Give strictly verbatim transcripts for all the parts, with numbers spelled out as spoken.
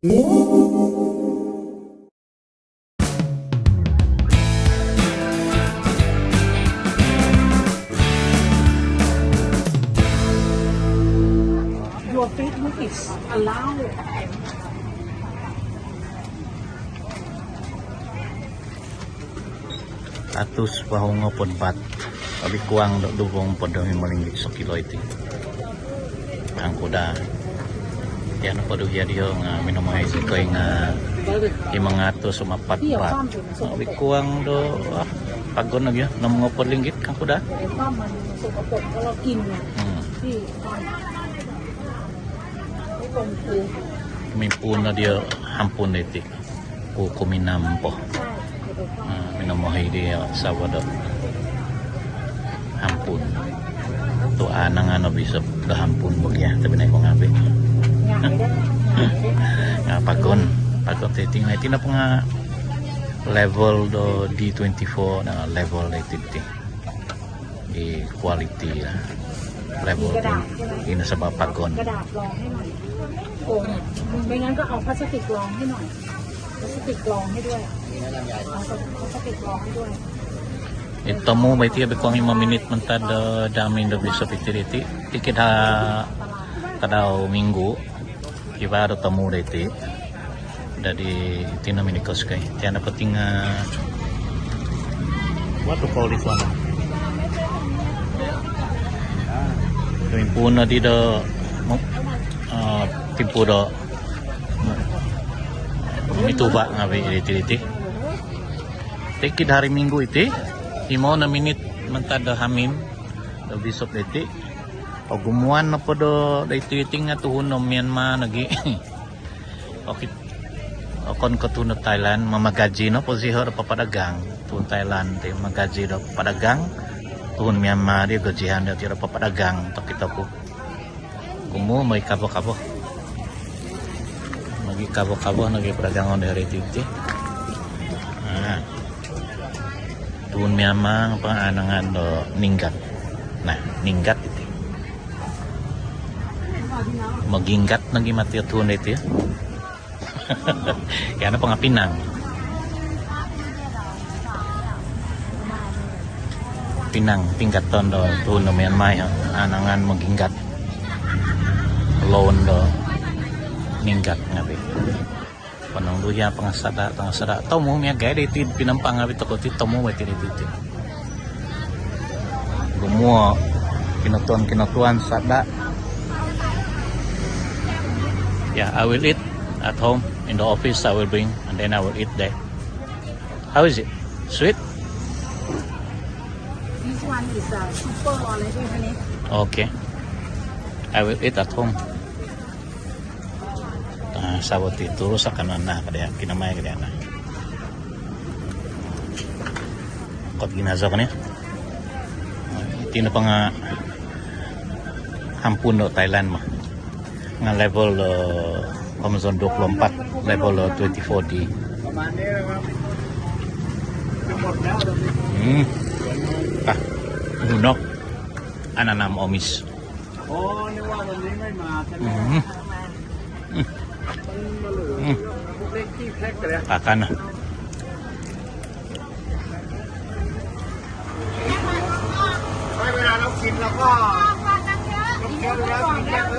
Your Facebook is allowed. Atus vahu ngopod baht. Lobi kuang do duvo ngopod om himo linggit sokilo iti. Kangku daa. Iti nopo do hia diho nga' minomoi zikoi nga' limo nahatus om apat baht. Lobi kuang do, ah, pagon logi, onom ngopod linggit kangku daa. Hmm. Mimpuun no diho hampun iti. Ku kuminam po. Ah, minomohi di savo do hampun. Tu' anangan o bisop do hampun bo gia, tapi nai ko ngabi. Ah, pagon. Pagon ti iti nga' iti nopo nga' level do D twenty-four, nah, level do iti ti. I kualiti lah. Level ti. Ino sabab pagon. โอ่ง ไม่งั้นก็เอาพลาสติกรองให้หน่อย พลาสติกรองให้ด้วย เอาพลาสติกรองให้ด้วย Iti tomu mai ti lobi kuang limo minit mantad do hamin do bisop iti diti. Tikid ha tadau minggu. Kivaa do tomu do iti. Dadi iti no minikos kai. Iti nopo ti nga', what to call this one? Timpu no di do, ah, timpu do mituba' ngabi' iti, iti. Tikid hari Minggu iti, himo no minit mantad do hamin do bisop iti. Ogumuan nopo do iti, iti nga' tuhun do Myanmar nogi. Okey. Okon ko' tuhun do Thailand, mamagaji nopo zisido do papadagang. Tuhun Thailand ti magaji do papadagang. Tuhun Myanmar di gajian do tiro papadagang tokito ku. Ogumu mogikabo-kabo. Mogikabo-kabo nogi padagangon do hiri ti. Ha. Tuhun Myanmar po anangan do ninggat. Nah, ninggat iti. Moginggat nogi mati o tuhun do iti. Iti nopo nga' pinang. Pinang, pinggaton do tuhun do Myanmar, anangan moginggat. Loun do ninggat ngabi'. Ponong duya pangasada', pangasada'. Tomu miaga' di iti Penampang ngabi' toko' ti tomu mai ti di iti. Ogumu o kinotuan-kinotuan sada'. Yeah, I will eat at home. In the office, I will bring, and then I will eat there. How is it? Sweet? This one is, uh, super already, honey. Okay. I will eat at home. Ah, savo ti turu sakanan nah, kada' kinamai kada' nah. Kot ginazo ko ni. Iti nopo nga' hampun do Thailand mah. Nga' level do Amazon dua puluh empat, level do twenty-four D. Hmm. Ah, dunok. Ananam omis. Mhm. Mhm. Pakan.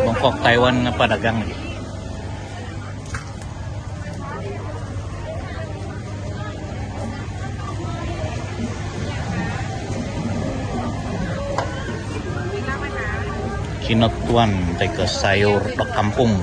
Bongkok Taiwan nga' padagang lagi. Kinotuan toi ko' sayur do kampung.